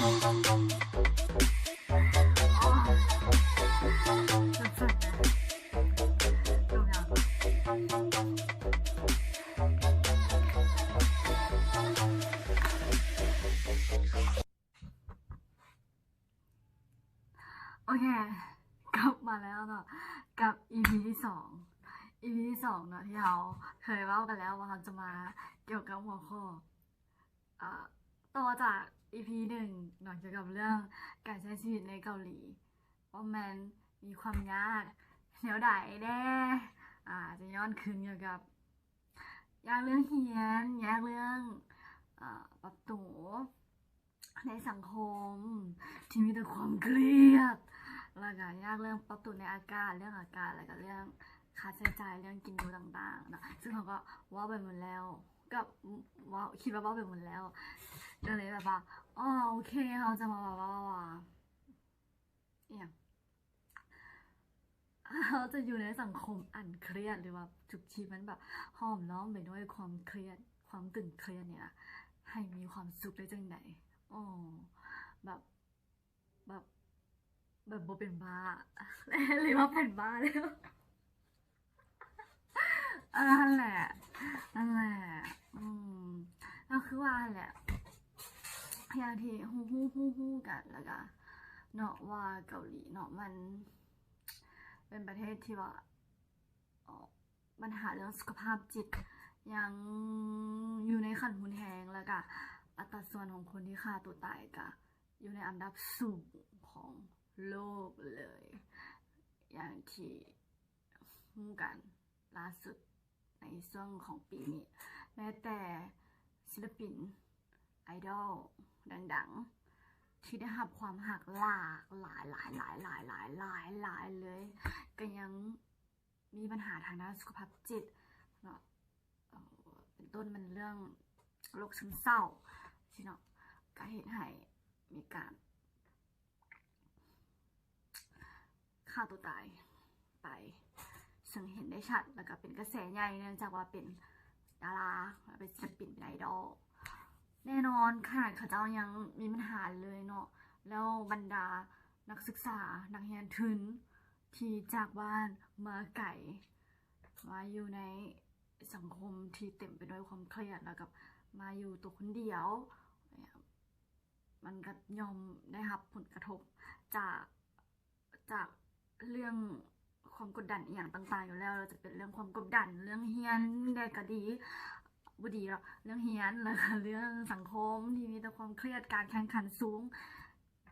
ໂອເຄ ກັບມາແລ້ວເນາະ ກັບອີພີທີສອງ ອີພີທີສອງເນາະ ທີ່ເຮົາເຄີຍເວົ້າກັນແລ້ວວ່າເຮົາຈະມາກ່ຽວກັບຫົວຂໍ້ ເອີ ຕໍ່ຈາກອີພີໜຶ່ງເນາະ ກ່ຽວກັບເລື່ອງການໃຊ້ຊີວິດໃນເກົາຫຼີ ວ່າແມ່ນມີຄວາມຍາກແນວໃດແດ່ ອາ ຈະຍ້ອນຄືນກ່ຽວກັບ ຍາກເລື່ອງຮຽນ ຍາກເລື່ອງ ເອີ ປັບໂຕໃນສັງຄົມທີ່ມີແຕ່ຄວາມເຄຍດ ແລ້ວກະຍາກເລື່ອງປັບໂຕໃນອາກາດ ເລື່ອງອາກາດ ແລ້ວກະເລື່ອງຄ່າໃຊ້ຈ່າຍ ເລື່ອງກິນຢູ່ຕ່າງໆເນາະ ຊຶ່ງເຮົາກໍເວົ້າໄປໝົດແລ້ວ ກໍເວົ້າ ຄິດວ່າເວົ້າໄປໝົດແລ້ວ ກໍເລີຍແບບວ່າ ອໍ ໂອເຄ ເຮົາຈະມາເວົ້າວ່າ ອີ່ຫຍັງ ເຮົາຈະຢູ່ໃນສັງຄົມອັນເຄຍດ ຫຼືວ່າທຸກທີ່ມັນແບບຫ້ອມລ້ອມໄປດ້ວຍຄວາມເຄຍດ ຄວາມຕຶງເຄຍດນີ້ນະ ໃຫ້ມີຄວາມສຸກໄດ້ຈັ່ງໃດ? ອໍ ແບບ ແບບ ແບບບໍ່ເປັນບ້າ ຫຼືວ່າເປັນບ້າແລ້ວ? ເອີ ຫັ້ນແຫຼະ ນັ້ນແຫຼະ ອືມ ກໍຄືວ່າຫັ້ນແຫຼະ ຢ່າງທີ່ຮູ້ໆໆກັນ ແລ້ວກະເນາະ ວ່າເກົາຫຼີເນາະ ມັນເປັນປະເທດທີ່ວ່າ ເອີ ບັນຫາເລື່ອງສຸຂະພາບຈິດຍັງຢູ່ໃນຂັ້ນຮຸນແຮງ ແລ້ວກະອັດຕາສ່ວນຂອງຄົນທີ່ຂ້າຕົວຕາຍກະຢູ່ໃນອັນດັບສູງຂອງໂລກເລີຍ ຢ່າງທີ່ ຮູ້ກັນລ່າສຸດໃນຊ່ວງຂອງປີນີ້ ແມ້ແຕ່ສິລະປິນໄອດອລດັງໆ ທີ່ໄດ້ຮັບຄວາມຮັກຫຼາກຫຼາຍໆໆໆໆເລີຍ ກໍຍັງມີບັນຫາທາງດ້ານສຸຂະພາບຈິດເນາະ ເອີ ເປັນຕົ້ນແມ່ນເລື່ອງໂລກຊຶມເສົ້າຊີ້ເນາະ ກໍເຮັດໃຫ້ມີການ ຂ້າຕົວຕາຍໄປ ເຊິ່ງເຫັນໄດ້ຊັດ ແລ້ວກໍເປັນກະແສໃຫຍ່ ເນື່ອງຈາກວ່າເປັນດາລາ ເປັນສິລະປິນ ເປັນໄອດອລ ແນ່ນອນ ຂະໜາດເຂົາເຈົ້າຍັງມີບັນຫາເລີຍເນາະ ແລ້ວບັນດານັກສຶກສາ ນັກຮຽນທຶນ ທີ່ຈາກບ້ານມາໄກ ມາຢູ່ໃນສັງຄົມທີ່ເຕັມໄປດ້ວຍຄວາມເຄຍດ ແລ້ວກໍມາຢູ່ຕົວຄົນດຽວ ມັນກໍຍ່ອມໄດ້ຮັບຜົນກະທົບຈາກ ຈາກເລື່ອງຄວາມກົດດັນອີ່ຫຍັງຕ່າງໆຢູ່ແລ້ວ ແລ້ວຈະເປັນເລື່ອງຄວາມກົດດັນ ເລື່ອງຮຽນໃດກໍດີ ບໍ່ດີດອກ ເລື່ອງຮຽນ ແລ້ວກໍເລື່ອງສັງຄົມທີ່ມີແຕ່ຄວາມເຄຍດ ການແຂ່ງຂັນສູງ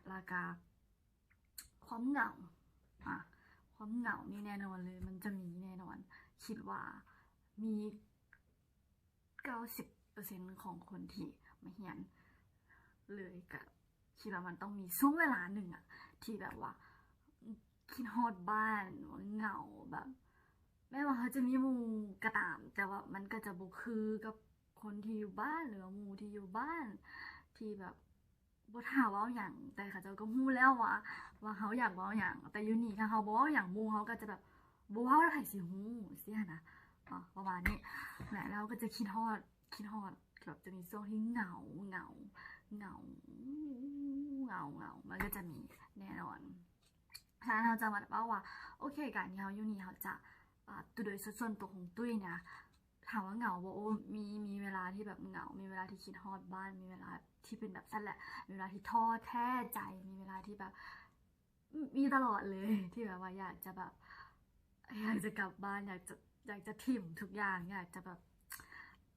ແລ້ວກໍຄວາມເຫງົາ ອາ ຄວາມເຫງົານີ້ແນ່ນອນເລີຍ ມັນຈະມີແນ່ນອນ ຄິດວ່າມີ ເກົ້າສິບເປີເຊັນຂອງຄົນທີ່ມາຮຽນເລີຍ ກະຄິດວ່າມັນຕ້ອງມີຊ່ວງເວລາໜຶ່ງອະ ທີ່ແບບວ່າຄິດຮອດບ້ານ ເຫງົາ ແບບ ແມ້ວ່າເຮົາຈະມີໝູ່ກໍຕາມ ແຕ່ວ່າມັນກໍຈະບໍ່ຄືກັບຄົນທີ່ຢູ່ບ້ານ ຫຼືວ່າໝູ່ທີ່ຢູ່ບ້ານ ທີ່ແບບ ບໍ່ຖ້າເວົ້າຫຍັງ ແຕ່ເຂົາເຈົ້າກໍຮູ້ແລ້ວວ່າ ວ່າເຮົາຢາກເວົ້າຫຍັງ ແຕ່ຢູ່ນີ້ຖ້າເຮົາບໍ່ເວົ້າຫຍັງ ໝູ່ເຮົາກໍຈະແບບບໍ່ເວົ້າແລ້ວໃຜຊິຮູ້ ຊີ້ຫັ້ນນະ ປະມານນີ້ແຫຼະ ແລ້ວກໍຈະຄິດຮອດ ຄິດຮອດ ແບບຈະມີຊ່ວງທີ່ເຫງົາ ເຫງົາ ເຫງົາ ເຫງົາ ເຫງົາ ມັນກໍຈະມີແນ່ນອນ. ຖ້າເຮົາຈະມາເວົ້າວ່າ ໂອເຄ ການທີ່ເຮົາຢູ່ນີ້ ເຮົາຈະ ອາ ໂດຍສ່ວນຕົວຂອງຕຸ້ຍນະ ຖາມວ່າເຫງົາບໍ່? ໂອ້ ມີ ມີເວລາທີ່ແບບເຫງົາ ມີເວລາທີ່ຄິດຮອດບ້ານ ມີເວລາທີ່ເປັນແບບຊັ້ນແຫຼະ ມີເວລາທີ່ທໍ້ແທ້ໃຈ ມີເວລາທີ່ແບບ ມີຕະຫຼອດເລີຍ ທີ່ແບບວ່າຢາກຈະແບບ ຢາກຈະກັບບ້ານ ຢາກຈະ ຢາກຈະຖິ້ມທຸກຢ່າງ ຢາກຈະແບບ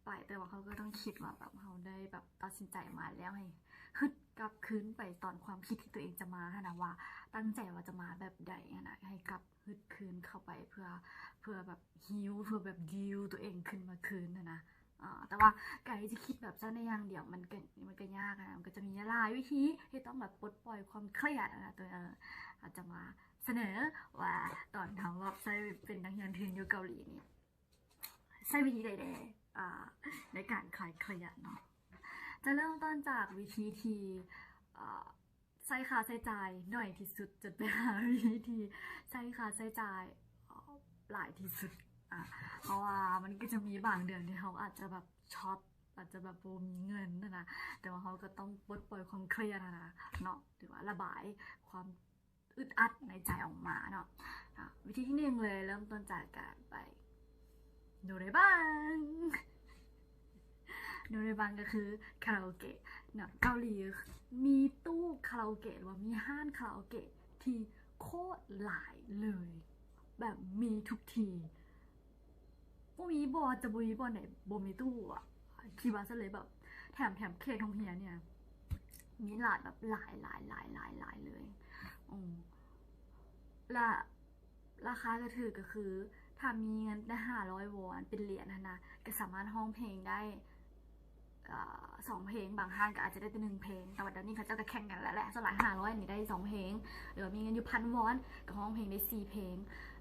ໄປ ແຕ່ວ່າເຮົາກໍຕ້ອງຄິດວ່າແບບເຮົາໄດ້ແບບຕັດສິນໃຈມາແລ້ວ ໃຫ້ຮຶດກັບຄືນໄປຕອນຄວາມຄິດທີ່ຕົວເອງຈະມາຫັ້ນນະ ວ່າຕັ້ງໃຈວ່າຈະມາແບບໃດຫັ້ນນະ ໃຫ້ກັບ ຮຶດຄືນເຂົ້າໄປ ເພື່ອ ເພື່ອແບບ heal ເພື່ອແບບ heal ຕົວເອງຂຶ້ນມາຄືນຫັ້ນນະ ອາ ແຕ່ວ່າການທີ່ຈະຄິດແບບຊັ້ນໄດ້ຢ່າງດຽວ ມັນກໍ ມັນກໍຍາກນະ ມັນກໍຈະມີຫຼາຍວິທີທີ່ຕ້ອງແບບປົດປ່ອຍຄວາມເຄຍດຫັ້ນນະ ຕົວ ເອີ ອາດຈະມາສະເໜີວ່າຕອນເຮົາແບບໃຊ້ເປັນນັກຮຽນທຶນຢູ່ເກົາຫຼີນີ້ ໃຊ້ວິທີໃດແດ່ ອາ ໃນການຄາຍເຄຍດເນາະ ຈະເລີ່ມຕົ້ນຈາກວິທີທີ່ ອາ ໃຊ້ຄ່າໃຊ້ຈ່າຍໜ້ອຍທີ່ສຸດ ຈົນໄປຫາວິທີທີ່ໃຊ້ຄ່າໃຊ້ຈ່າຍ ເອີ ຫຼາຍທີ່ສຸດ ອາ ເພາະວ່າມັນກໍຈະມີບາງເດືອນທີ່ເຮົາອາດຈະແບບຊັອດ ອາດຈະແບບບໍ່ມີເງິນຫັ້ນນະ ແຕ່ວ່າເຮົາກໍຕ້ອງປົດປ່ອຍຄວາມເຄຍດຫັ້ນນະເນາະ ຫຼືວ່າລະບາຍຄວາມອຶດອັດໃນໃຈອອກມາເນາະ. ອາ ວິທີທີໜຶ່ງເລີຍ ເລີ່ມຕົ້ນຈາກການໄປໂນເຣບັງ. ໂນເຣບັງກໍຄືຄາຣາໂອເກະເນາະ. ເກົາຫຼີມີຕູ້ຄາຣາໂອເກະ ຫຼືວ່າມີຮ້ານຄາຣາໂອເກະທີ່ໂຄດຫຼາຍເລີຍ ແບບມີທຸກທີ່. ບໍ່ມີ ບໍ່ ຈະບໍ່ມີບ່ອນໃດບໍ່ມີຕູ້ອະ ຄິດວ່າຊັ້ນເລີຍ. ແບບແຖມ ແຖມເຂດໂຮງຮຽນນີ້ນະ ມີຫຼາຍ ແບບຫຼາຍ ຫຼາຍ ຫຼາຍ ຫຼາຍ ຫຼາຍເລີຍ. ອື ລະລາຄາກໍຖືກ ກໍຄືຖ້າມີເງິນແຕ່ຫ້າຮ້ອຍວອນ ເປັນຫຼຽນຫັ້ນນະ ກໍສາມາດຮ້ອງເພງໄດ້ ເອີ ສອງເພງ, ບາງຮ້ານກໍອາດຈະໄດ້ແຕ່ໜຶ່ງເພງ. ແຕ່ວ່າດຽວນີ້ເຂົາເຈົ້າກໍແຂ່ງກັນແລ້ວແຫຼະ ສ່ວນຫຼາຍຫ້າຮ້ອຍນີ້ໄດ້ສອງເພງ ຫຼືວ່າມີເງິນຢູ່ພັນວອນ ກໍຮ້ອງເພງໄດ້ສີ່ເພງ.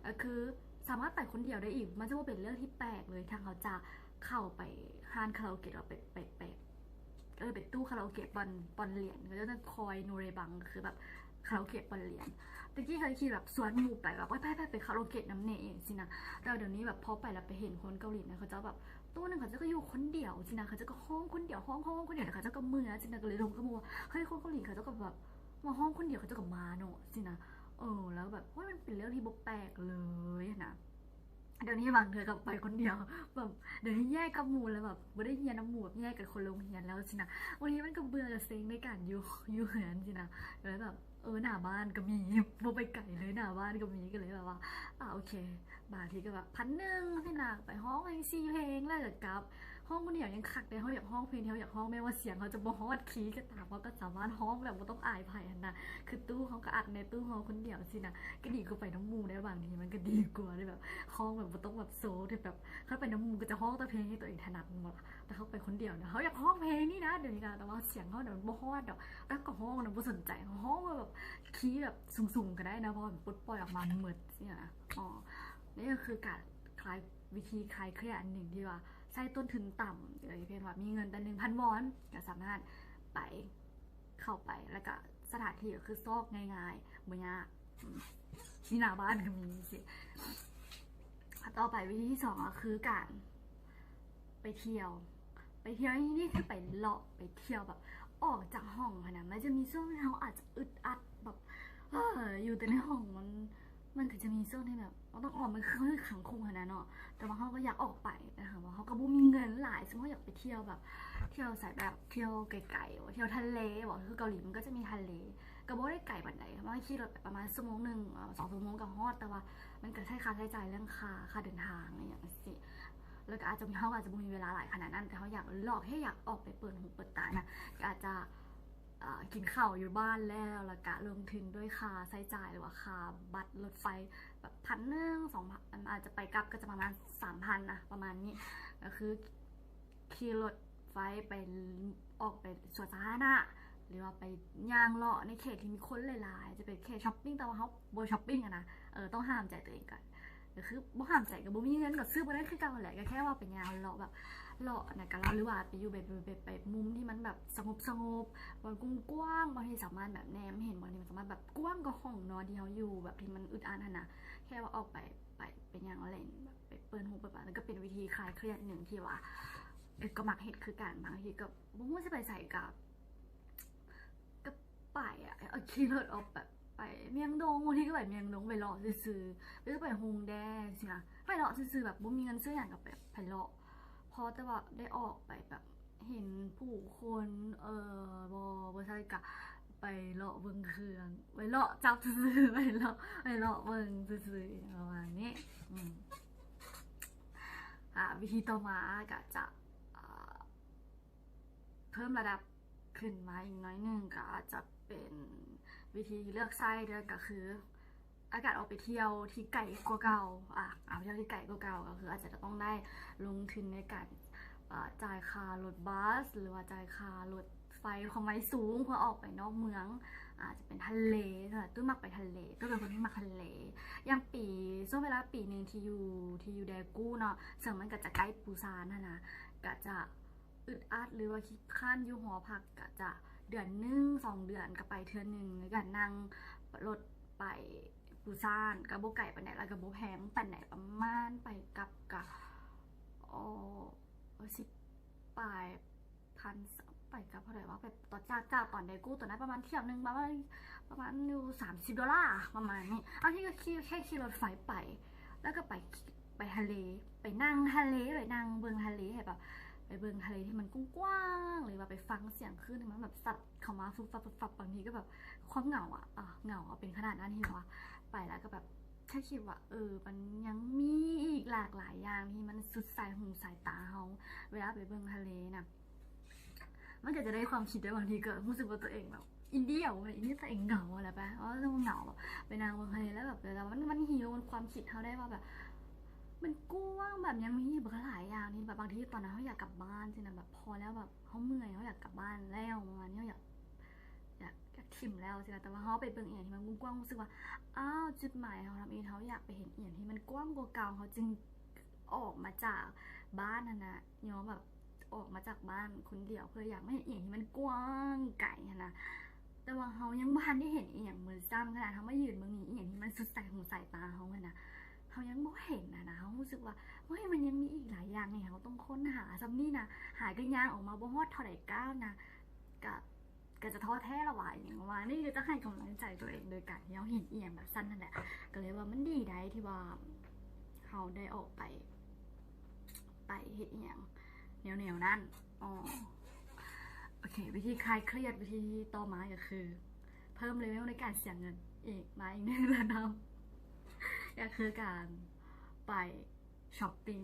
ກໍຄືສາມາດໄປຄົນດຽວໄດ້ອີກ. ມັນຈະບໍ່ເປັນເລື່ອງທີ່ແປກເລີຍ ຖ້າເຮົາຈະເຂົ້າໄປຮ້ານຄາຣາໂອເກະ ແລ້ວໄປ ໄປ ໄປ ເອີ ໄປຕູ້ຄາຣາໂອເກະປ່ອນ ປ່ອນຫຼຽນ ເຂົາເຈົ້າຈະຄອຍໂນເຣບັງ ກໍຄືແບບຄາຣາໂອເກະປ່ອນຫຼຽນ. ແຕ່ກີ້ເຄີຍຄິດແບບຊວນໝູ່ໄປ ແບບ ໂອຍ ໄປ ໄປ ໄປຄາຣາໂອເກະນຳແດ່ ຈັ່ງຊີ້ນະ. ແຕ່ວ່າດຽວນີ້ແບບພໍໄປແລ້ວໄປເຫັນຄົນເກົາຫຼີນະ ເຂົາເຈົ້າແບບ ຕູ້ໜຶ່ງເຂົາເຈົ້າກໍຢູ່ຄົນດຽວຊີ້ນະ ເຂົາເຈົ້າກໍຮ້ອງຄົນດຽວ ຮ້ອງ ຮ້ອງຄົນດຽວ ແລ້ວເຂົາເຈົ້າກໍເມືອຊີ້ນະ. ກໍເລີຍລົມກັບໝູ່ວ່າ ເຮີ້ຍ ຄົນເກົາຫຼີເຂົາເຈົ້າກໍແບບມາຮ້ອງຄົນດຽວ ເຂົາເຈົ້າກໍມາເນາະຊີ້ນະ. ເອີ ແລ້ວແບບ ໂອ້ຍ ມັນເປັນເລື່ອງທີ່ບໍ່ແປກເລີຍຫັ້ນນະ. ດຽວນີ້ບາງເທື່ອກໍໄປຄົນດຽວ ແບບ ດຽວນີ້ແຍກກັບໝູ່ແລ້ວ ແບບບໍ່ໄດ້ຮຽນນຳໝູ່ ແບບແຍກກັນຄົນລະໂຮງຮຽນແລ້ວຊີ້ນະ. ບາງທີມັນກໍເບື່ອກໍເຊັງໃນການຢູ່ ຢູ່ເຮືອນຊີ້ນະ. ກໍເລີຍແບບ ເອີ ໜ້າບ້ານກໍມີ ບໍ່ໄປໄກເລີຍ ໜ້າບ້ານກໍມີ. ກໍເລີຍແບບວ່າ ອາ ໂອເຄ ບາງທີກໍແບບພັນໜຶ່ງຊີ້ນະ ໄປຮ້ອງເພງສີ່ເພງແລ້ວກໍກັບ. ຮ້ອງຄົນດຽວຍັງຄັກເດ້ ເຮົາຢາກຮ້ອງເພງທີ່ເຮົາຢາກຮ້ອງ ແມ້ວ່າສຽງເຮົາຈະບໍ່ຮອດຄີກໍຕາມ ເຮົາກໍສາມາດຮ້ອງແບບບໍ່ຕ້ອງອາຍໃຜຫັ້ນນະ. ຄືຕູ້ເຮົາກໍອັດໃນຕູ້ເຮົາຄົນດຽວຊີ້ນະ ກໍດີກວ່າໄປນຳໝູ່ເດ້. ບາງທີມັນກໍດີກວ່າເດ້ ແບບຮ້ອງແບບບໍ່ຕ້ອງແບບໂຊ ທີ່ແບບ ຄັນໄປນຳໝູ່ກໍຈະຮ້ອງແຕ່ເພງທີ່ຕົວເອງຖະໜັດ ແມ່ນບໍ່ລະ? ແຕ່ເຮົາໄປຄົນດຽວນະ ເຮົາຢາກຮ້ອງເພງນີ້ນະ ດຽວນີ້ນະ ແຕ່ວ່າສຽງເຮົານະມັນບໍ່ຮອດດອກ ແຕ່ກໍຮ້ອງນະ ບໍ່ສົນໃຈ ເຮົາຮ້ອງແບບຄີແບບສູງໆກໍໄດ້ນະ ເພາະວ່າມັນປົດປ່ອຍອອກມາໝົດຊີ້ນະ. ອໍ ນີ້ກໍຄືການຄາຍ ວິທີຄາຍເຄຍດອັນໜຶ່ງທີ່ວ່າໃຊ້ຕົ້ນທຶນຕ່ຳເລີຍ ພຽງວ່າມີເງິນແຕ່ໜຶ່ງພັນວອນ ກໍສາມາດໄປ ເຂົ້າໄປ ແລ້ວກໍສະຖານທີ່ກໍຄືຊອກງ່າຍໆ ບໍ່ຍາກ ອືມ ທີ່ໜ້າບ້ານກໍມີຊີ້. ຕໍ່ໄປວິທີທີສອງກໍຄືການໄປທ່ຽວ ໄປທ່ຽວໃນທີ່ນີ້ຄືໄປເລາະ ໄປທ່ຽວແບບອອກຈາກຫ້ອງຫັ້ນນະ. ມັນຈະມີຊ່ວງທີ່ເຮົາອາດຈະອຶດອັດແບບ ເອີ ຢູ່ແຕ່ໃນຫ້ອງ ມັນ ມັນກໍຈະມີຊ່ວງທີ່ແບບ ເຮົາຕ້ອງອອກ ມັນຄືເຮົາຖືກຂັງຄຸກຫັ້ນນະເນາະ. ແຕ່ວ່າເຮົາກໍຢາກອອກໄປ ແຕ່ຖ້າວ່າເຮົາກໍບໍ່ມີເງິນຫຼາຍ ສົມມຸດເຮົາຢາກໄປທ່ຽວແບບ ທ່ຽວໃສ ແບບທ່ຽວໄກໆ ບໍ່ ທ່ຽວທະເລບໍ່ ຄືເກົາຫຼີມັນກໍຈະມີທະເລ ກໍບໍ່ໄດ້ໄກປານໃດ ເຮົາຂີ່ລົດໄປປະມານຊົ່ວໂມງໜຶ່ງ ເອີ ສອງຊົ່ວໂມງກໍຮອດ. ແຕ່ວ່າມັນກໍໃຊ້ຄ່າໃຊ້ຈ່າຍເລື່ອງຄ່າ ຄ່າເດີນທາງອີ່ຫຍັງຈັ່ງຊີ້ ແລ້ວກໍອາດຈະມີ ເຮົາອາດຈະບໍ່ມີເວລາຫຼາຍຂະໜາດນັ້ນ ແຕ່ເຮົາຢາກເລາະ ເຮົາຢາກອອກໄປເປີດຫູເປີດຕານະ ກໍອາດຈະ ເອີ ກິນເຂົ້າຢູ່ບ້ານແລ້ວ ແລ້ວກະລົງທຶນດ້ວຍຄ່າໃຊ້ຈ່າຍ ຫຼືວ່າຄ່າບັດລົດໄຟແບບພັນໜຶ່ງ ສອງພັນ ອາດຈະໄປກັບກໍຈະປະມານສາມພັນນະ ປະມານນີ້. ກໍຄືຂີ່ລົດໄຟໄປ ອອກໄປສວນສາທາລະນະ ຫຼືວ່າໄປຍ່າງເລາະໃນເຂດທີ່ມີຄົນຫຼາຍໆ ຈະເປັນເຂດຊັອບປິງ ແຕ່ວ່າເຮົາບໍ່ຊັອບປິງຫັ້ນນະ ເອີ ຕ້ອງຫ້າມໃຈຕົວເອງກ່ອນ. ກໍຄືບໍ່ຫ້າມໃຈ ກໍບໍ່ມີເງິນ ກໍຊື້ບໍ່ໄດ້ຄືເກົ່າແຫຼະ ກໍແຄ່ວ່າໄປຍ່າງເລາະແບບເລາະໃນການເລາະ ຫຼືວ່າໄປຢູ່ແບບ ແບບ ແບບມຸມທີ່ມັນແບບສະຫງົບໆ ບ່ອນກວ້າງໆ ບ່ອນທີ່ສາມາດແບບແນມເຫັນ ບ່ອນທີ່ມັນສາມາດແບບກວ້າງກວ່າຫ້ອງນອນທີ່ເຮົາຢູ່ ແບບທີ່ມັນອຶດອັດຫັ້ນນະ. ແຄ່ວ່າອອກໄປ ໄປ ໄປຍ່າງຫຼິ້ນ ແບບໄປເປີດຫູເປີດຕາ ແລ້ວກໍເປັນວິທີຄາຍເຄຍດໜຶ່ງທີ່ວ່າ ເອີ ກໍມັກເຮັດຄືກັນ. ບາງທີກໍບໍ່ຮູ້ຊິໄປໃສ ກໍ ກໍໄປອະ ເອົາຂີ່ລົດອອກແບບ ໄປມຽງດົງ ບາງທີກໍໄປມຽງດົງ ໄປເລາະຊື່ໆ ຫຼືໄປຮົງແດ່ຊີ້ນະ ໄປເລາະຊື່ໆ ແບບບໍ່ມີເງິນຊື້ຫຍັງກໍໄປ ໄປເລາະ ພໍແຕ່ວ່າໄດ້ອອກໄປແບບເຫັນຜູ້ຄົນ ເອີ ບໍ່ ບໍ່ໃຊ່ກະໄປເລາະເບິ່ງເຄື່ອງ ໄປເລາະຈັບຊື່ໆ ໄປເລາະ ໄປເລາະເບິ່ງຊື່ໆ ປະມານນີ້. ອືມ ອາ ວິທີຕໍ່ມາກໍຈະ ອາ ເພີ່ມລະດັບຂຶ້ນມາອີກໜ້ອຍໜຶ່ງ ກໍອາດຈະເປັນວິທີເລືອກໃຊ້ເດີ ກໍຄື ອາ ການອອກໄປທ່ຽວທີ່ໄກກວ່າເກົ່າ ອາ ເອົາໄປທ່ຽວທີ່ໄກກວ່າເກົ່າ ກໍຄືອາດຈະຕ້ອງໄດ້ລົງທຶນໃນການ ອາ ຈ່າຍຄ່າລົດບັສ ຫຼືວ່າຈ່າຍຄ່າລົດໄຟຄວາມໄວສູງ ເພື່ອອອກໄປນອກເມືອງ ອາດຈະເປັນທະເລ. ຕຸ້ນມັກໄປທະເລ ຕຸ້ນເປັນຄົນທີ່ມັກທະເລ. ຢ່າງປີ ຊ່ວງເວລາປີໜຶ່ງທີ່ຢູ່ ທີ່ຢູ່ແດກູເນາະ ເຊິ່ງມັນກໍຈະໃກ້ປູຊານຫັ້ນນະ ກໍຈະ ອຶດອັດ ຫຼືວ່າຂີ້ຄ້ານຢູ່ຫໍພັກ ກະຈະເດືອນໜຶ່ງສອງເດືອນກະໄປເທື່ອໜຶ່ງ ກະນັ່ງລົດໄປປູຊານ ກະບໍ່ໄກປານໃດ ແລ້ວກະບໍ່ແພງປານໃດ ປະມານໄປກັບກະ ໂອ ສິບປາຍພັນ ສາມ ໄປກັບເທົ່າໃດວະ ໄປຕອນ ຈາກ ຈາກຕອນໄດກູ ຕອນນັ້ນປະມານທ່ຽວໜຶ່ງ ປະມານ ປະມານຢູ່ສາມສິບໂດລາ ປະມານນີ້ ເອົາທີ່ກໍຂີ່ ແຄ່ຂີ່ລົດໄຟໄປ ແລ້ວກໍໄປ ໄປທະເລ ໄປນັ່ງທະເລ ໄປນັ່ງເບິ່ງທະເລ ໃຫ້ແບບໄປເບິ່ງທະເລທີ່ມັນກວ້າງໆ ຫຼືວ່າໄປຟັງສຽງຄື້ນທີ່ມັນແບບຊັດເຂົ້າມາຟຶບຟັບຟຶບຟັບ ບາງທີກໍແບບຄວາມເຫງົາອະ ເອີ ເຫງົາເປັນຂະໜາດນັ້ນ ທີ່ແບບວ່າໄປແລ້ວກໍແບບ ແຄ່ຄິດວ່າ ເອີ ມັນຍັງມີອີກຫຼາກຫຼາຍຢ່າງທີ່ມັນສຸດສາຍຫູສາຍຕາເຮົາ ເວລາໄປເບິ່ງທະເລນະ ມັນກໍຈະໄດ້ຄວາມຄິດໄດ້ ບາງທີກໍຮູ້ສຶກວ່າຕົວເອງແບບອິນເດຍ ແບບອິນເດຍ ຕົວເອງເຫງົາຫັ້ນແຫຼະປະ ເອີ ເຮົາເຫງົາ ແບບໄປນັ່ງເບິ່ງທະເລ ແລ້ວແບບເວລາມັນ ມັນຮີວຄວາມຄິດເຮົາໄດ້ວ່າແບບ ມັນກວ້າງ ແບບຍັງມີອີກບັກຫຼາຍຢ່າງທີ່ແບບ ບາງທີຕອນນັ້ນເຮົາຢາກກັບບ້ານຊີ້ນະ ແບບພໍແລ້ວ ແບບເຮົາເມື່ອຍ ເຮົາຢາກກັບບ້ານແລ້ວ ປະມານນີ້ ເຮົາຢາກ ຢາກ ຢາກຖິ້ມແລ້ວຊີ້ນະ ແຕ່ວ່າເຮົາໄປເບິ່ງອີ່ຫຍັງທີ່ມັນກວ້າງໆ ຮູ້ສຶກວ່າ ອ້າວ ຈຸດໝາຍຂອງເຮົາທຳອິດ ເຮົາຢາກໄປເຫັນອີ່ຫຍັງທີ່ມັນກວ້າງກວ່າເກົ່າ ເຮົາຈຶ່ງອອກມາຈາກບ້ານຫັ້ນນະ ຍອມແບບອອກມາຈາກບ້ານຄົນດຽວ ເພື່ອຢາກມາເຫັນອີ່ຫຍັງທີ່ມັນກວ້າງໄກຫັ້ນນະ ແຕ່ວ່າເຮົາຍັງບໍ່ທັນໄດ້ເຫັນອີ່ຫຍັງເລີຍຊ້ຳ ຂະໜາດເຮົາມາຢືນເບິ່ງນີ້ ອີ່ຫຍັງທີ່ມັນສຸດສາຍຫູສາຍຕາເຮົາຫັ້ນນະ ເຮົາຍັງບໍ່ເຫັນຫັ້ນນະ ເຮົາຮູ້ສຶກວ່າ ເຮີ້ຍ ມັນຍັງມີອີກຫຼາຍຢ່າງໃຫ້ເຮົາຕ້ອງຄົ້ນຫາ ສ່ຳນີ້ນະ ຫາກໍຍ່າງອອກມາບໍ່ຮອດເທົ່າໃດກ້າວນະ ກະ ກໍຈະທໍ້ແທ້ລະຫວາ ອີ່ຫຍັງປະມານນີ້ ກໍຈະໃຫ້ກຳລັງໃຈຕົວເອງໂດຍການທີ່ເຮົາເຫັນອີ່ຫຍັງແບບຊັ້ນຫັ້ນແຫຼະ ກໍເລີຍວ່າມັນດີໄດ໋ທີ່ວ່າເຮົາໄດ້ອອກໄປ ໄປເຮັດອີ່ຫຍັງແນວໆນັ້ນ. ອໍ ໂອເຄ ວິທີຄາຍຄຽດ ວິທີຕໍ່ມາກໍຄື ເພີ່ມເລເວວໃນການເສຍເງິນອີກ ມາອີກໜຶ່ງລະດັບ ກໍຄືການໄປຊັອບປິງ.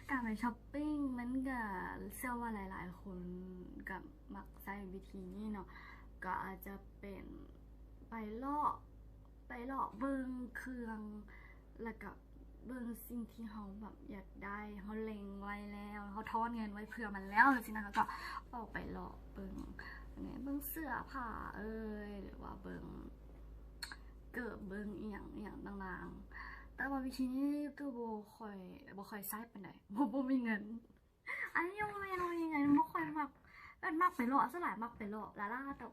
ການໄປຊັອບປິງມັນກະ ເຊື່ອວ່າຫຼາຍໆຄົນກະມັກໃຊ້ວິທີນີ້ເນາະ ກໍອາດຈະເປັນໄປເລາະ ໄປເລາະເບິ່ງເຄື່ອງ ແລ້ວກະເບິ່ງສິ່ງທີ່ເຮົາແບບຢາກໄດ້ ເຮົາເລັງໄວ້ແລ້ວ ເຮົາທອນເງິນໄວ້ເພື່ອມັນແລ້ວ ຈັ່ງຊີ້ນະ ເຮົາກໍອອກໄປເລາະເບິ່ງ ເບິ່ງເສື້ອຜ້າເອີຍ ຫຼືວ່າເບິ່ງເກີບ ເບິ່ງອີ່ຫຍັງອີ່ຫຍັງຕ່າງໆ ແຕ່ວ່າວິທີນີ້ກໍບໍ່ຄ່ອຍ ບໍ່ຄ່ອຍໃຊ້ປານໃດ ບໍ່ ບໍ່ມີເງິນ ອັນນີ້ຍັງບໍ່ແມ່ນວ່າມີເງິນ ບໍ່ຄ່ອຍມັກ ແບບມັກໄປເລາະ ສ່ວນຫຼາຍມັກໄປເລາະລ້າໆ ແຕ່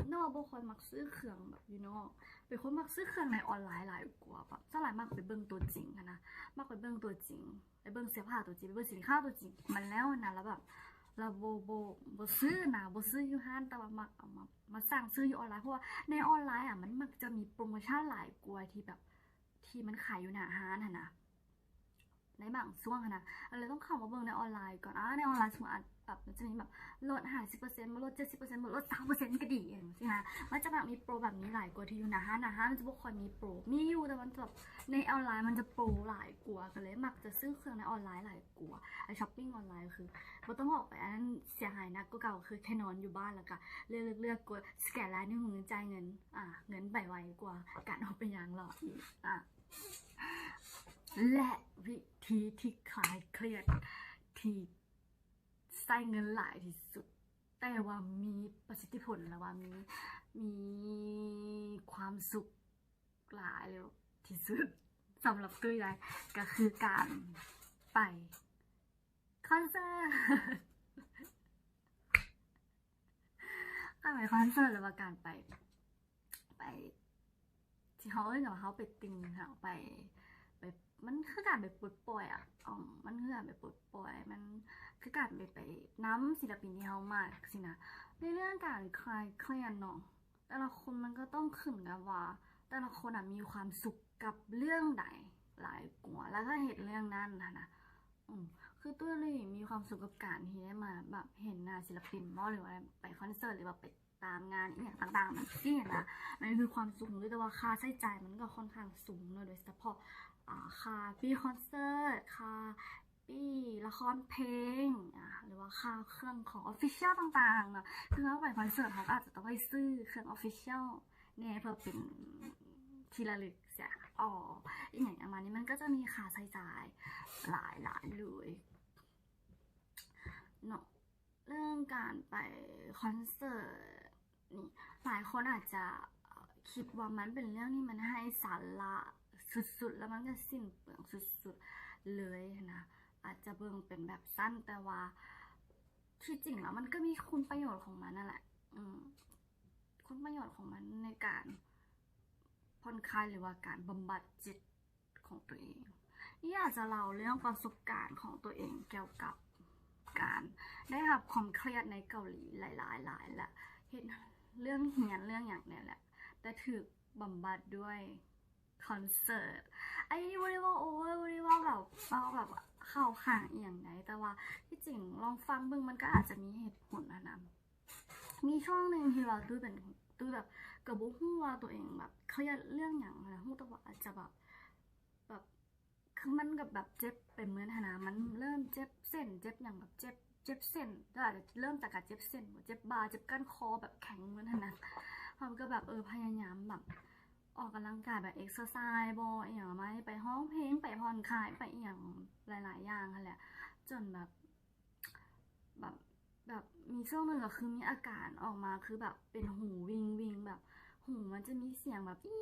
ເນາະ ບໍ່ຄ່ອຍມັກຊື້ເຄື່ອງແບບຢູ່ນອກ ເປັນຄົນມັກຊື້ເຄື່ອງໃນອອນລາຍຫຼາຍກວ່າ ແບບສ່ວນຫຼາຍມັກໄປເບິ່ງຕົວຈິງຫັ້ນນະ ມັກໄປເບິ່ງຕົວຈິງ ໄປເບິ່ງເສື້ອຜ້າຕົວຈິງ ໄປເບິ່ງສິນຄ້າຕົວຈິງ ມັນແລ້ວຫັ້ນນະ ແລ້ວແບບ ແລ້ວບໍ່ ບໍ່ ບໍ່ຊື້ນະ ບໍ່ຊື້ຢູ່ຮ້ານ ແຕ່ວ່າມັກເອົາມາ ມາສັ່ງຊື້ຢູ່ອອນລາຍ ເພາະວ່າໃນອອນລາຍອະ ມັນມັກຈະມີໂປຣໂມຊັນຫຼາຍກວ່າທີ່ແບບ ທີ່ມັນຂາຍຢູ່ໜ້າຮ້ານຫັ້ນນະ ໃນບາງຊ່ວງຫັ້ນນະ ກໍເລີຍຕ້ອງເຂົ້າມາເບິ່ງໃນອອນລາຍກ່ອນ ອາ ໃນອອນລາຍສົມມຸດອາດແບບ ມັນຈະມີແບບລົດຫ້າສິບເປີເຊັນ ລົດເຈັດສິບເປີເຊັນ ລົດຊາວເປີເຊັນກໍດີ ຈັ່ງຊີ້ນະ ມັນຈະແບບມີໂປຣແບບນີ້ຫຼາຍກວ່າທີ່ຢູ່ໜ້າຮ້ານ ໜ້າຮ້ານມັນຈະບໍ່ຄ່ອຍມີໂປຣ ມີຢູ່ ແຕ່ມັນຈະແບບ ໃນອອນລາຍມັນຈະໂປຣຫຼາຍກວ່າ ກໍເລີຍມັກຈະຊື້ເຄື່ອງໃນອອນລາຍຫຼາຍກວ່າ ໄອ້ຊັອບປິງອອນລາຍກໍຄືບໍ່ຕ້ອງອອກໄປອັນນັ້ນເສຍຫາຍໜັກກວ່າເກົ່າ ຄືແຄ່ນອນຢູ່ບ້ານ ແລ້ວກໍເລືອກ ເລືອກ ເລືອກ ກົດສະແກນລາຍນິ້ວມືຈ່າຍເງິນ ອາ ເງິນໄປໄວກວ່າການອອກໄປຍ່າງເລາະອີກ ອາ ແລະ ວິທີທີ່ຄາຍຄຽດທີ່ໃຊ້ເງິນຫຼາຍທີ່ສຸດ ແຕ່ວ່າມີປະສິດທິຜົນ ແລະວ່າມີ ມີຄວາມສຸກຫຼາຍທີ່ສຸດ ສຳລັບຕຸ້ຍໄດ໋ ກໍຄືການໄປຄອນເສີດ ການໄປຄອນເສີດ ຫຼືວ່າການໄປ ໄປ ທີ່ເຮົາເອີ້ນກັນວ່າເຮົາໄປຕິ່ງ ເຮົາໄປ ໄປ ມັນຄືການໄປປົດປ່ອຍອະ ອືມ ມັນຄືການໄປປົດປ່ອຍ ມັນຄືການໄປ ໄປນຳສິນລະປິນທີ່ເຮົາມັກຊີ້ນະ ໃນເລື່ອງການຄາຍຄຽດເນາະ ແຕ່ລະຄົນມັນກໍຕ້ອງຂຶ້ນກັບວ່າ ແຕ່ລະຄົນນະມີຄວາມສຸກກັບເລື່ອງໃດຫຼາຍກວ່າ ແລ້ວກໍເຮັດເລື່ອງນັ້ນຫັ້ນນະ ອືມ ຄືຕຸ້ຍນີ້ມີຄວາມສຸກກັບການທີ່ໄດ້ມາແບບເຫັນໜ້າສິນລະປິນບໍ ຫຼືວ່າໄປຄອນເສີດ ຫຼືວ່າໄປ ຕາມງານອີ່ຫຍັງຕ່າງໆ ແບບຊີ້ນະ ມັນຄືຄວາມສຸກຂອງຕຸ້ຍ ແຕ່ວ່າຄ່າໃຊ້ຈ່າຍມັນກໍຄ່ອນຂ້າງສູງເນາະ ໂດຍສະເພາະ ອາ ຄ່າຟຣີຄອນເສີດ ຄ່າຟຣີລະຄອນເພງ ອາ ຫຼືວ່າຄ່າເຄື່ອງຂອງອອບຟິຊຽວຕ່າງໆເນາະ ຄືເຮົາໄປຄອນເສີດ ເຮົາກໍອາດຈະຕ້ອງໄດ້ຊື້ເຄື່ອງອອບຟິຊຽວແດ່ ເພື່ອເປັນທີ່ລະລຶກຊະ ອໍ ອີ່ຫຍັງປະມານນີ້ ມັນກໍຈະມີຄ່າໃຊ້ຈ່າຍຫຼາຍໆເລີຍເນາະ. ເລື່ອງການໄປຄອນເສີດນີ້ ຫຼາຍຄົນອາດຈະ ເອີ ຄິດວ່າມັນເປັນເລື່ອງທີ່ມັນໄຮ້ສາລະສຸດໆ ແລ້ວມັນກໍສິ້ນເປືອງສຸດໆເລີຍຫັ້ນນະ ອາດຈະເບິ່ງເປັນແບບຊັ້ນ ແຕ່ວ່າທີ່ຈິງແລ້ວມັນກໍມີຄຸນປະໂຫຍດຂອງມັນນັ້ນແຫຼະ ອືມ ຄຸນປະໂຫຍດຂອງມັນໃນການຜ່ອນຄາຍ ຫຼືວ່າການບຳບັດຈິດ ຂອງຕົວເອງ. ນີ້ຢາກຈະເລົ່າເລື່ອງປະສົບການຂອງຕົວເອງກ່ຽວກັບ ການໄດ້ຮັບຄວາມຄຽດໃນເກົາຫຼີຫຼາຍໆ ຫຼາຍ ແລະ ເຮັດເລື່ອງຮຽນເລື່ອງຫຍັງນີ້ແຫຼະ ແຕ່ຖືກບຳບັດດ້ວຍຄອນເສີດ. ອັນນີ້ບໍ່ໄດ້ເວົ້າໂອເວີ ບໍ່ໄດ້ເວົ້າແບບ ເວົ້າແບບເຂົ້າຂ້າງອີ່ຫຍັງໃດ ແຕ່ວ່າທີ່ຈິງລອງຟັງເບິ່ງ ມັນກໍອາດຈະມີເຫດຜົນຫັ້ນນະ. ມີຊ່ວງໜຶ່ງທີ່ວ່າຕຸ້ຍເປັນ ຕຸ້ຍແບບກໍບໍ່ຮູ້ວ່າຕົວເອງແບບຄຽດເລື່ອງຫຍັງຫັ້ນນະ ຮູ້ແຕ່ວ່າອາດຈະແບບ ແບບ ຄືມັນກໍແບບເຈັບໄປໝົດຫັ້ນນະ ມັນເລີ່ມເຈັບເສັ້ນເຈັບຫຍັງ ແບບເຈັບ ເຈັບເສັ້ນ ກໍອາດຈະເລີ່ມຈາກການເຈັບເສັ້ນ ເຈັບບ່າ ເຈັບກ້ານຄໍ ແບບແຂງໝົດຫັ້ນນະ. ເຮົາກໍແບບ ເອີ ພະຍາຍາມແບບອອກກຳລັງກາຍ ແບບເອັກເຊີໄຊບໍ ອີ່ຫຍັງ ໄປຮ້ອງເພງ ໄປຜ່ອນຄາຍ ໄປອີ່ຫຍັງຫຼາຍໆຢ່າງຫັ້ນແຫຼະ ຈົນແບບ ແບບ ແບບມີຊ່ວງໜຶ່ງກໍຄືມີອາການອອກມາ ຄືແບບເປັນຫູວິງໆ ແບບຫູມັນຈະມີສຽງແບບ ອີ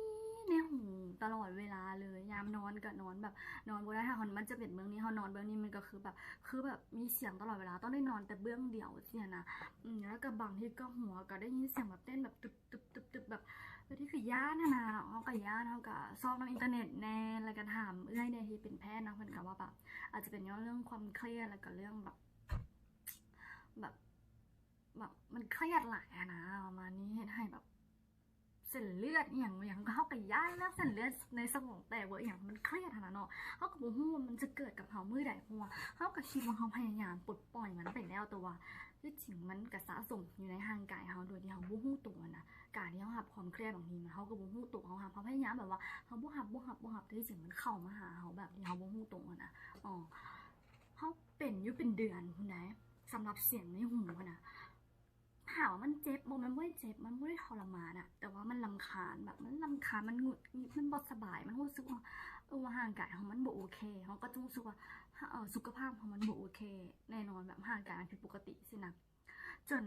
ໃນຫູຕະຫຼອດເວລາເລີຍ ຍາມນອນກໍນອນແບບນອນບໍ່ໄດ້ ຖ້າມັນຈະເປັນເບື້ອງນີ້ ເຮົານອນເບື້ອງນີ້ ມັນກໍຄືແບບ ຄືແບບມີສຽງຕະຫຼອດເວລາ ຕ້ອງໄດ້ນອນແຕ່ເບື້ອງດຽວຊີ້ນະ. ອືມ ແລ້ວກໍບາງທີກໍຫົວກໍໄດ້ຍິນສຽງແບບເຕັ້ນແບບຕຶບໆໆໆ ແບບ ບາງທີກໍຢ້ານຫັ້ນນະ ເຮົາກໍຢ້ານ ເຮົາກໍຊອກນຳອິນເຕີເນັດແດ່ ແລ້ວກໍຖາມເອື້ອຍແດ່ທີ່ເປັນແພດເນາະ ເພິ່ນກໍວ່າແບບ ອາດຈະເປັນຍ້ອນເລື່ອງຄວາມຄຽດ ແລ້ວກໍເລື່ອງແບບ ແບບ ແບບມັນຄຽດຫຼາຍຫັ້ນນະ ປະມານນີ້ ເຮັດໃຫ້ແບບເສັ້ນເລືອດອີ່ຫຍັງ ຫຍັງ ເຮົາກໍຢ້ານເລື່ອງເສັ້ນເລືອດໃນສະໝອງແຕກເວີ ອີ່ຫຍັງ ມັນຄຽດຫັ້ນນະເນາະ ເຮົາກໍບໍ່ຮູ້ວ່າມັນຈະເກີດກັບເຮົາມື້ໃດ ເພາະວ່າເຮົາກໍຄິດວ່າເຮົາພະຍາຍາມປົດປ່ອຍມັນໄປແລ້ວ ແຕ່ວ່າ ທີ່ຈິງມັນກະສະສົມຢູ່ໃນຮ່າງກາຍເຮົາໂດຍທີ່ເຮົາບໍ່ຮູ້ໂຕນະ. ການທີ່ເຮົາຮັບຄວາມຄຽດບາງທີເຮົາກໍບໍ່ຮູ້ໂຕ ເຮົາຮັບ ເຮົາພະຍາຍາມແບບວ່າເຮົາບໍ່ຮັບ ບໍ່ຮັບ ບໍ່ຮັບ ແຕ່ທີ່ຈິງມັນເຂົ້າມາຫາເຮົາແບບທີ່ເຮົາບໍ່ຮູ້ໂຕນະ. ອໍ ເຮົາເປັນຢູ່ເປັນເດືອນພຸ້ນໃດ ສຳລັບສຽງໃນຫູຫັ້ນນະ. ຖາມວ່າມັນເຈັບບໍ່? ມັນບໍ່ໄດ້ເຈັບ ມັນບໍ່ໄດ້ທໍລະມານນະ ແຕ່ວ່າມັນລຳຄານ ແບບມັນລຳຄານ ມັນຫງຸດຫງິດ ມັນບໍ່ສະບາຍ ມັນຮູ້ສຶກວ່າ ເອີ ວ່າຮ່າງກາຍເຮົາມັນບໍ່ໂອເຄ ເຮົາກໍຈະຮູ້ສຶກວ່າ ເອີ ສຸຂະພາບເຮົາມັນບໍ່ໂອເຄແນ່ນອນ ແບບຮ່າງກາຍມັນຜິດປົກກະຕິຊີ້ນະ. ຈົນ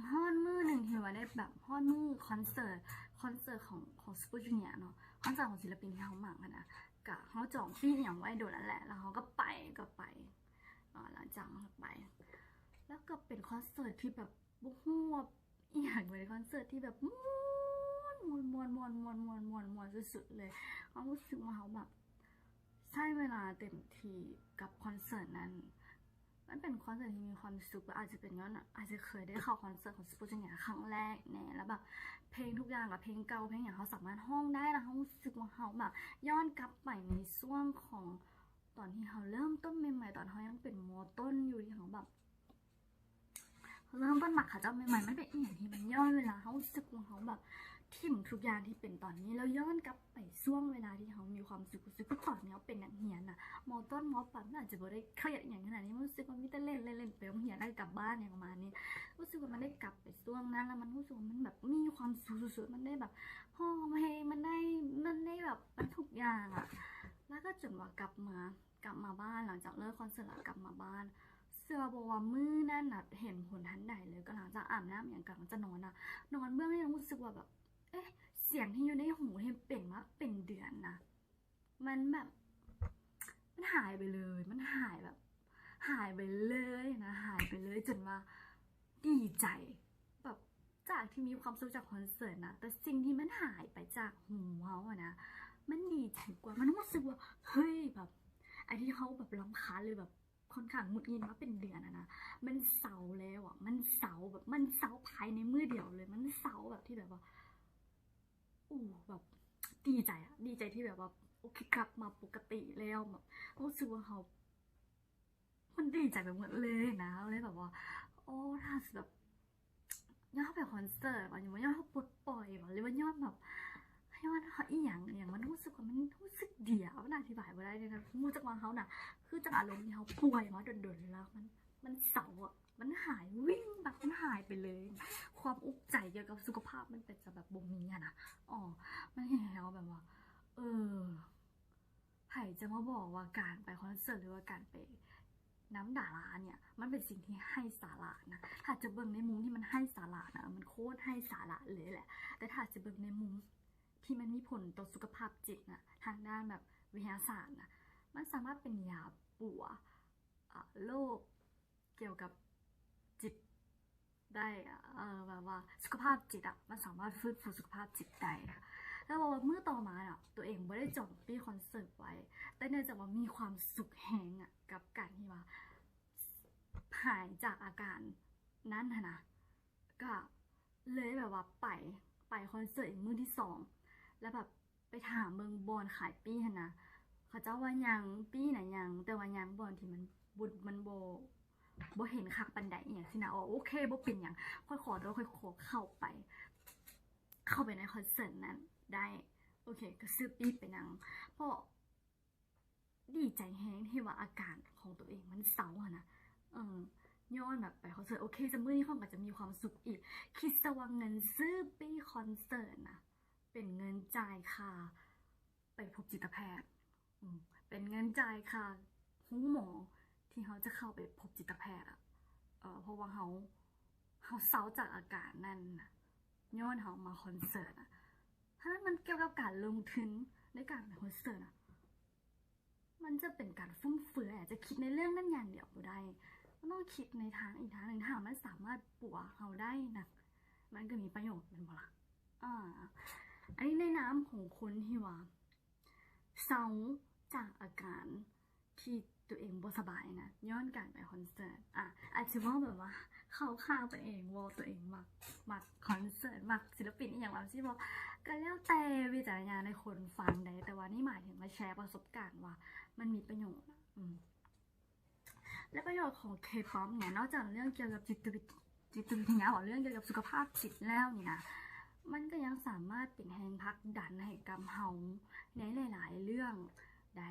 ຮອດມື້ໜຶ່ງທີ່ວ່າໄດ້ແບບ ຮອດມື້ຄອນເສີດ ຄອນເສີດຂອງ ຂອງ Super Junior ເນາະ ຄອນເສີດຂອງສິນລະປິນທີ່ເຮົາມັກຫັ້ນນະ ກະເຮົາຈອງປີ້ອີ່ຫຍັງໄວ້ດົນແລ້ວແຫຼະ ແລ້ວເຮົາກໍໄປ ກໍໄປ ເນາະ ຫຼັງຈາກເຮົາໄປ ແລ້ວກໍເປັນຄອນເສີດທີ່ແບບບໍ່ຮູ້ວ່າອີ່ຫຍັງເລີຍ ຄອນເສີດທີ່ແບບມ່ວນ ມ່ວນ ມ່ວນ ສຸດໆເລີຍ. ເຮົາຮູ້ສຶກວ່າເຮົາແບບ ໃຊ້ເວລາເຕັມທີ່ກັບຄອນເສີດນັ້ນ ມັນເປັນຄອນເສີດທີ່ມີຄວາມສຸກ ແລະ ອາດຈະເປັນຍ້ອນ ອາດຈະເຄີຍໄດ້ເຂົ້າຄອນເສີດຂອງ Super Junior ຄັ້ງແລກແນ່ ແລ້ວແບບເພງທຸກຢ່າງ ແບບເພງເກົ່າເພງຫຍັງ ເຮົາສາມາດຮ້ອງໄດ້ ແລ້ວເຮົາຮູ້ສຶກວ່າເຮົາແບບ ຍ້ອນກັບໄປໃນຊ່ວງຂອງຕອນທີ່ເຮົາເລີ່ມຕົ້ນໃໝ່ໆ ຕອນເຮົາຍັງເປັນ ມ.ຕົ້ນ ຢູ່ ທີ່ເຮົາແບບ ເລີ່ມຕົ້ນມັກເຂົາເຈົ້າໃໝ່ໆ ມັນເປັນອີ່ຫຍັງທີ່ມັນຍ້ອນເວລາ ເຮົາຮູ້ສຶກວ່າເຮົາແບບຖິ້ມທຸກຢ່າງທີ່ເປັນຕອນນີ້ ແລ້ວຍ້ອນກັບໄປຊ່ວງເວລາທີ່ເຮົາມີຄວາມສຸກ ຮູ້ສຶກວ່າຕອນນີ້ເຮົາເປັນນັກຮຽນນະ ມ.ຕົ້ນ ມ.ປາຍ ມັນອາດຈະບໍ່ໄດ້ຄຽດອີ່ຫຍັງຂະໜາດນີ້ ມັນຮູ້ສຶກວ່າມີແຕ່ເລ່ນໆ ເຫຼັ້ນໄປໂຮງຮຽນ ແລ້ວກໍກັບບ້ານ ຫຍັງປະມານນີ້ ຮູ້ສຶກວ່າມັນໄດ້ກັບໄປຊ່ວງນັ້ນ ແລ້ວມັນຮູ້ສຶກວ່າມັນແບບມີຄວາມສຸກສຸດໆ ມັນໄດ້ແບບຮ້ອງເພງ ມັນໄດ້ ມັນໄດ້ແບບມັນທຸກຢ່າງອະ ແລ້ວກໍຈົນວ່າກັບມາ ກັບມາບ້ານ ຫຼັງຈາກເລີກຄອນເສີດແລ້ວກັບມາບ້ານ ເຊື່ອບໍ່ວ່າມື້ນັ້ນນະເຫັນຜົນທັນໃດເລີຍ ກໍຫຼັງຈາກອາບນ້ຳຫຍັງ ກຳລັງຈະນອນນະ ນອນເບື້ອງນີ້ ຮູ້ສຶກວ່າແບບ ເອະ ສຽງທີ່ຢູ່ໃນຫູທີ່ເປັນມາເປັນເດືອນນະ ມັນແບບ ມັນຫາຍໄປເລີຍ ມັນຫາຍແບບ ຫາຍໄປເລີຍນະ ຫາຍໄປເລີຍ ຈົນວ່າດີໃຈ ແບບ ຈາກທີ່ມີຄວາມສຸກຈາກຄອນເສີດນະ ແຕ່ສິ່ງທີ່ມັນຫາຍໄປຈາກຫູເຮົາອະນະ ມັນດີໃຈກວ່າ ມັນຮູ້ສຶກວ່າ ເຮີ້ຍ ແບບ ອັນທີ່ເຮົາແບບລຳຄານ ຫຼືແບບຄ່ອນຂ້າງຫງຸດຫງິດມາເປັນເດືອນອະນະ ມັນເຊົາແລ້ວອະ ມັນເຊົາ ແບບມັນເຊົາພາຍໃນມື້ດຽວເລີຍ ມັນເຊົາແບບທີ່ແບບວ່າ ໂອ້ ແບບດີໃຈອະ ດີໃຈທີ່ແບບວ່າ ໂອເຄ ກັບມາປົກກະຕິແລ້ວ ແບບຮູ້ສຶກວ່າເຮົາ ມັນດີໃຈໄປໝົດເລີຍນະ ເຮົາເລີຍແບບວ່າ ໂອ້ ຖ້າຊິແບບ ຍ້ອນເຮົາໄປຄອນເສີດຫວາ ຫຼືວ່າຍ້ອນເຮົາປົດປ່ອຍຫວາ ຫຼືວ່າຍ້ອນແບບ ຍ້ອນເຮົາອີ່ຫຍັງອີ່ຫຍັງ ມັນຮູ້ສຶກວ່າ ມັນຮູ້ສຶກດຽວ ມັນອະທິບາຍບໍ່ໄດ້ເລີຍນະ ຮູ້ຈັກວ່າເຮົານະ ຄືຈັກອາລົມທີ່ເຮົາປ່ວຍມາດົນໆ ແລ້ວມັນ ມັນເຊົາອະ ມັນຫາຍ ວິ້ງ ແບບມັນຫາຍໄປເລີຍ ຄວາມອຸກໃຈກ່ຽວກັບສຸຂະພາບມັນກໍຈະແບບບໍ່ມີຫັ້ນນະ ອໍ ມັນເຮັດໃຫ້ເຮົາແບບວ່າ ເອີ ໃຜຈະມາບອກວ່າການໄປຄອນເສີດ ຫຼືວ່າການໄປນຳດາລາເນີ້ຍ ມັນເປັນສິ່ງທີ່ໄຮ້ສາລະນະ ຖ້າຈະເບິ່ງໃນມຸມທີ່ມັນໄຮ້ສາລະນະ ມັນໂຄດໄຮ້ສາລະເລີຍແຫຼະ ແຕ່ຖ້າຈະເບິ່ງໃນມຸມທີ່ມັນມີຜົນຕໍ່ສຸຂະພາບຈິດນະ ທາງດ້ານແບບວິທະຍາສາດນະ ມັນສາມາດເປັນຢາປົວ ອາ ໂລກກ່ຽວກັບຈິດ ໄດ້ ເອີ ແບບວ່າສຸຂະພາບຈິດອະ ມັນສາມາດຟື້ນຟູສຸຂະພາບຈິດໄດ້ ແລ້ວເວົ້າວ່າມື້ຕໍ່ມານະ ຕົວເອງບໍ່ໄດ້ຈອງປີ້ຄອນເສີດໄວ້ ແຕ່ເນື່ອງຈາກວ່າມີຄວາມສຸກແຮງອະ ກັບການທີ່ວ່າ ຫາຍຈາກອາການນັ້ນຫັ້ນນະ ກໍເລີຍແບບວ່າໄປ ໄປຄອນເສີດອີກມື້ທີສອງ ແລ້ວແບບໄປຖາມເບິ່ງບ່ອນຂາຍປີ້ຫັ້ນນະ ເຂົາເຈົ້າວ່າຍັງ ປີ້ນະຍັງ ແຕ່ວ່າຍັງບ່ອນທີ່ມັນບໍ່ ມັນບໍ່ ບໍ່ເຫັນຄັກປານໃດອີ່ຫຍັງຊີ້ນະ. ອໍ ໂອເຄ ບໍ່ເປັນຫຍັງ ຂ້ອຍຂໍໂທດ ຂ້ອຍຂໍເຂົ້າໄປ ເຂົ້າໄປໃນຄອນເສີດນັ້ນໄດ້. ໂອເຄ ກໍຊື້ປີ້ໄປນັ່ງ ເພາະດີໃຈແຮງທີ່ວ່າອາການຂອງຕົວເອງມັນເຊົາຫັ້ນນະ ເອີ ຍ້ອນແບບໄປຄອນເສີດ. ໂອເຄ ຊະມື້ນີ້ຂ້ອຍກໍຈະມີຄວາມສຸກອີກ. ຄິດຊະວ່າເງິນຊື້ປີ້ຄອນເສີດນະ ເປັນເງິນຈ່າຍຄ່າໄປພົບຈິດຕະແພດ ອືມ ເປັນເງິນຈ່າຍຄ່າໂຮງໝໍທີ່ເຮົາຈະເຂົ້າໄປພົບຈິດຕະແພດອະ ເອີ ເພາະວ່າເຮົາ ເຮົາເຊົາຈາກອາການນັ້ນນະ ຍ້ອນເຮົາມາຄອນເສີດນະ. ຖ້າມັນກ່ຽວກັບການລົງທຶນໃນການໄປຄອນເສີດນະ ມັນຈະເປັນການຟຸມເຟືອຍ ອາດຈະຄິດໃນເລື່ອງນັ້ນຢ່າງດຽວບໍ່ໄດ້ ມັນຕ້ອງຄິດໃນທາງອີກທາງໜຶ່ງ. ຖ້າມັນສາມາດປົວເຮົາໄດ້ນະ ມັນກໍມີປະໂຫຍດ ແມ່ນບໍ່ລະ? ອາ ອັນນີ້ໃນນາມຂອງຄົນທີ່ວ່າເຊົາຈາກອາການທີ່ຕົວເອງບໍ່ສະບາຍນະ ຍ້ອນການໄປຄອນເສີດ. ອາ ອາດຈະເວົ້າແບບວ່າເຂົ້າຂ້າງຕົວເອງ ເວົ້າຕົວເອງມັກ ມັກຄອນເສີດ ມັກສິນລະປິນອີ່ຫຍັງແບບຊີ້ບໍ ກໍແລ້ວແຕ່ວິຈາລະນະຍານໃນຄົນຟັງເດ້ ແຕ່ວ່ານີ້ໝາຍເຖິງມາແຊປະສົບການວ່າມັນມີປະໂຫຍດ ອາ ອືມ ແລະ ປະໂຫຍດຂອງເຄປັອບເນີ້ຍ ນອກຈາກເລື່ອງກ່ຽວກັບຈິດຕະວິ ຈິດຕະວິທະຍາ ເວົ້າເລື່ອງກ່ຽວກັບສຸຂະພາບຈິດແລ້ວນີ້ນະ ມັນກໍຍັງສາມາດເປັນແຮງຜັກດັນໃຫ້ກັບເຮົາໃນຫຼາຍໆເລື່ອງໄດ້.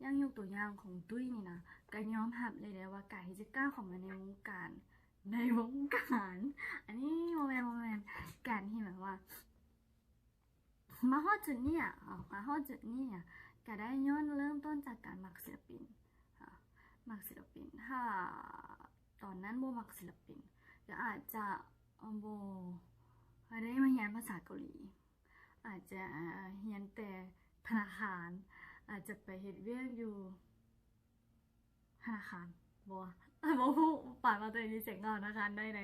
ຢ່າງຍົກຕົວຢ່າງຂອງຕຸ້ຍນີ້ນະ ກໍຍອມຮັບເລີຍໄດ້ວ່າການທີ່ຈະກ້າວເຂົ້າມາໃນວົງການ ໃນວົງການ ອັນນີ້ບໍ່ແມ່ນ ບໍ່ແມ່ນ ການທີ່ແບບວ່າ ມາຮອດຈຸດນີ້ອະ ເອົາ ມາຮອດຈຸດນີ້ອະ ກະໄດ້ຍ້ອນເລີ່ມຕົ້ນຈາກການມັກສິລະປິນ ອາ ມັກສິລະປິນ. ຖ້າຕອນນັ້ນບໍ່ມັກສິລະປິນ ກະອາດຈະ ເອີ ບໍ່ ບໍ່ໄດ້ມາຮຽນພາສາເກົາຫຼີ ອາດຈະຮຽນແຕ່ທະນາຄານ ອາດຈະໄປເຮັດວຽກຢູ່ ທະນາຄານ ບໍ່ ບໍ່ຮູ້ ປານວ່າຕົວເອງມີສຽງເງົາທະນາຄານໄດ້ໃດ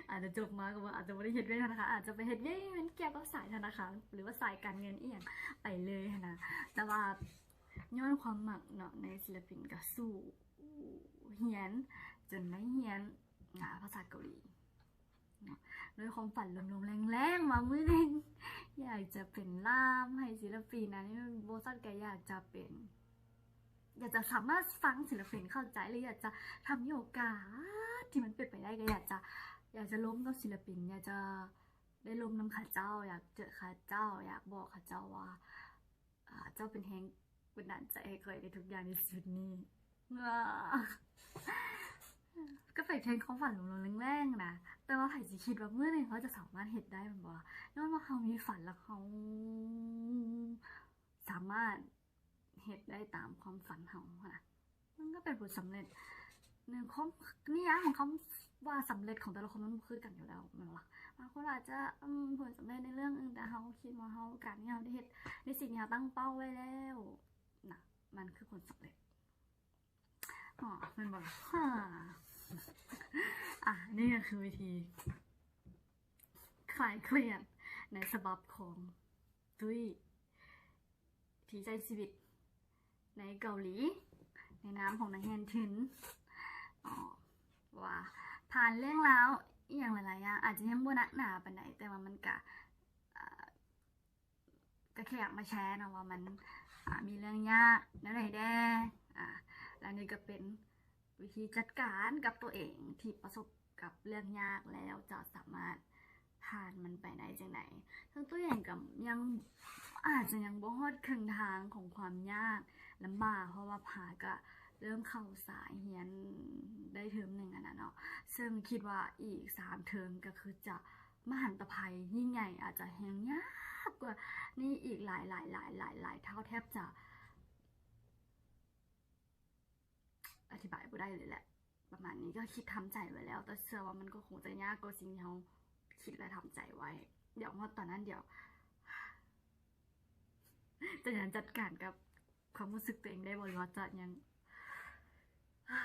ອາດຈະຈົບມາກໍບໍ່ ອາດຈະບໍ່ໄດ້ເຮັດວຽກທະນາຄານ ອາດຈະໄປເຮັດວຽກທີ່ມັນກ່ຽວກັບສາຍທະນາຄານ ຫຼືວ່າສາຍການເງິນອີ່ຫຍັງໄປເລີຍຫັ້ນນະ. ແຕ່ວ່າຍ້ອນຄວາມມັກເນາະ ໃນສິລະປິນກໍສູ້ຮຽນ ຈົນໄດ້ຮຽນ ອາ ພາສາເກົາຫຼີ. ເນາະ ດ້ວຍຄວາມຝັນລົມໆແລງໆ ວ່າມື້ໜຶ່ງຢາກຈະເປັນລ່າມໃຫ້ສິລະປິນ ອັນນີ້ບໍ່ຊັ້ນກໍຢາກຈະເປັນ ຢາກຈະສາມາດຟັງສິລະປິນເຂົ້າໃຈ ຫຼື ຢາກຈະ ຖ້າມີໂອກາດທີ່ມັນເປັນໄປໄດ້ ກໍຢາກຈະ ຢາກຈະລົມກັບສິລະປິນ ຢາກຈະໄດ້ລົມນຳເຂົາເຈົ້າ ຢາກເຈີເຂົາເຈົ້າ ຢາກບອກເຂົາເຈົ້າວ່າ ອາ ເຈົ້າເປັນແຮງບັນດານໃຈໃຫ້ຂ້ອຍໃນທຸກຢ່າງໃນຊີວິດນີ້. ກໍເປັນພຽງຄວາມຝັນລົມໆແລງໆນະ ແຕ່ວ່າໃຜຊິຄິດວ່າມື້ໜຶ່ງເຮົາຈະສາມາດເຮັດໄດ້ແມ່ນບໍ່? ຍ້ອນວ່າເຮົາມີຝັນ ແລ້ວເຮົາສາມາດເຮັດໄດ້ຕາມຄວາມຝັນເຮົາຫັ້ນນະ. ມັນກໍເປັນຜົນສຳເລັດ ໃນຄວາມ ນິຍາມຂອງຄຳວ່າສຳເລັດຂອງແຕ່ລະຄົນມັນບໍ່ຄືກັນຢູ່ແລ້ວແມ່ນບໍ່ລະ? ບາງຄົນອາດຈະ ອືມ ຜົນສຳເລັດໃນເລື່ອງອື່ນ ແຕ່ເຮົາຄິດວ່າເຮົາ ການທີ່ເຮົາໄດ້ເຮັດໃນສິ່ງທີ່ເຮົາຕັ້ງເປົ້າໄວ້ແລ້ວນະ ມັນຄືຜົນສຳເລັດ ເນາະ ແມ່ນບໍ່ລະ? ອາ ນີ້ກໍຄືວິທີຄລາຍຄຽດໃນສະບັບຂອງຕຸ້ຍ ທີ່ໃຊ້ຊີວິດໃນເກົາຫຼີ ໃນນາມຂອງນັກຮຽນທຶນ ເນາະ ວ່າຜ່ານເລື່ອງລາວອີ່ຫຍັງຫຼາຍໆຢ່າງ ອາດຈະຍັງບໍ່ໜັກໜາປານໃດ ແຕ່ວ່າມັນກະ ອາ ກະແຄ່ຢາກມາແຊເນາະ ວ່າມັນ ອາ ມີເລື່ອງຍາກແນວໃດແດ່ ອາ ແລະ ນີ້ກະເປັນ ວິທີຈັດການກັບຕົວເອງທີ່ປະສົບກັບເລື່ອງຍາກແລ້ວ ຈະສາມາດຜ່ານມັນໄປໄດ້ຈັ່ງໃດ. ທັງຕົວເອງກໍຍັງ ອາດຈະຍັງບໍ່ຮອດເຄິ່ງທາງຂອງຄວາມຍາກລຳບາກ ເພາະວ່າພາກໍເລີ່ມເຂົ້າສາຍຮຽນໄດ້ເທີມໜຶ່ງຫັ້ນນະເນາະ ເຊິ່ງຄິດວ່າອີກສາມເທີມກໍຄືຈະມະຫັນຕະໄພຍິ່ງໃຫຍ່ ອາດຈະແຮ່ງຍາກກວ່ານີ້ອີກຫຼາຍໆໆໆເທົ່າ ແທບຈະ ອະທິບາຍບໍ່ໄດ້ເລີຍແຫຼະ ປະມານນີ້. ກໍຄິດທຳໃຈໄວ້ແລ້ວ ແຕ່ເຊື່ອວ່າມັນກໍຄົງຈະຍາກກວ່າສິ່ງທີ່ເຮົາຄິດ ແລະ ທຳໃຈໄວ້. ດຽວຮອດຕອນນັ້ນ ດຽວຈະຍັງຈັດການກັບຄວາມຮູ້ສຶກຕົວເອງໄດ້ບໍ່ ຫຼືວ່າຈະຍັງ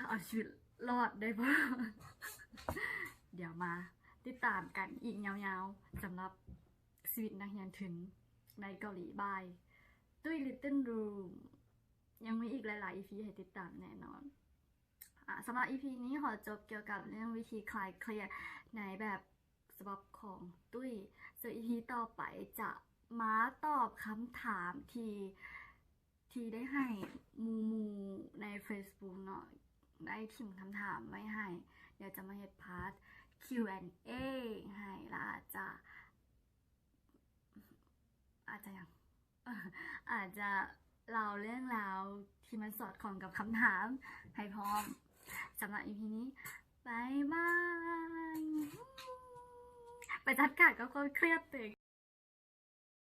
ເອົາຊີວິດລອດໄດ້ບໍ່? ດຽວມາຕິດຕາມກັນອີກຍາວໆ ສຳລັບຊີວິດນັກຮຽນທຶນໃນເກົາຫຼີ ບາຍ ຕຸ້ຍ ລິດເຕິນຣູມ. ຍັງມີອີກຫຼາຍໆອີພີໃຫ້ຕິດຕາມແນ່ນອນ. ສຳລັບອີພີນີ້ຂໍຈົບກ່ຽວກັບເລື່ອງວິທີຄລາຍຄຽດໃນແບບສະບັບຂອງຕຸ້ຍ. ສ່ວນອີພີຕໍ່ໄປຈະມາຕອບຄຳຖາມທີ່ ທີ່ໄດ້ໃຫ້ໝູ່ໆໃນເຟສບຸກເນາະ ໄດ້ຖິ້ມຄຳຖາມໄວ້ໃຫ້. ດຽວຈະມາເຮັດພາດຄິວແອນເອໃຫ້ ແລະ ອາດຈະ ອາດຈະຫຍັງ ອາດຈະເລົ່າເລື່ອງລາວທີ່ມັນສອດຄ່ອງກັບຄຳຖາມໃຫ້ພ້ອມ. ສຳລັບອີພີນີ້ ບາຍບາຍ. ໄປຈັດການກັບຄວາມຄຽດຕົວເອງ.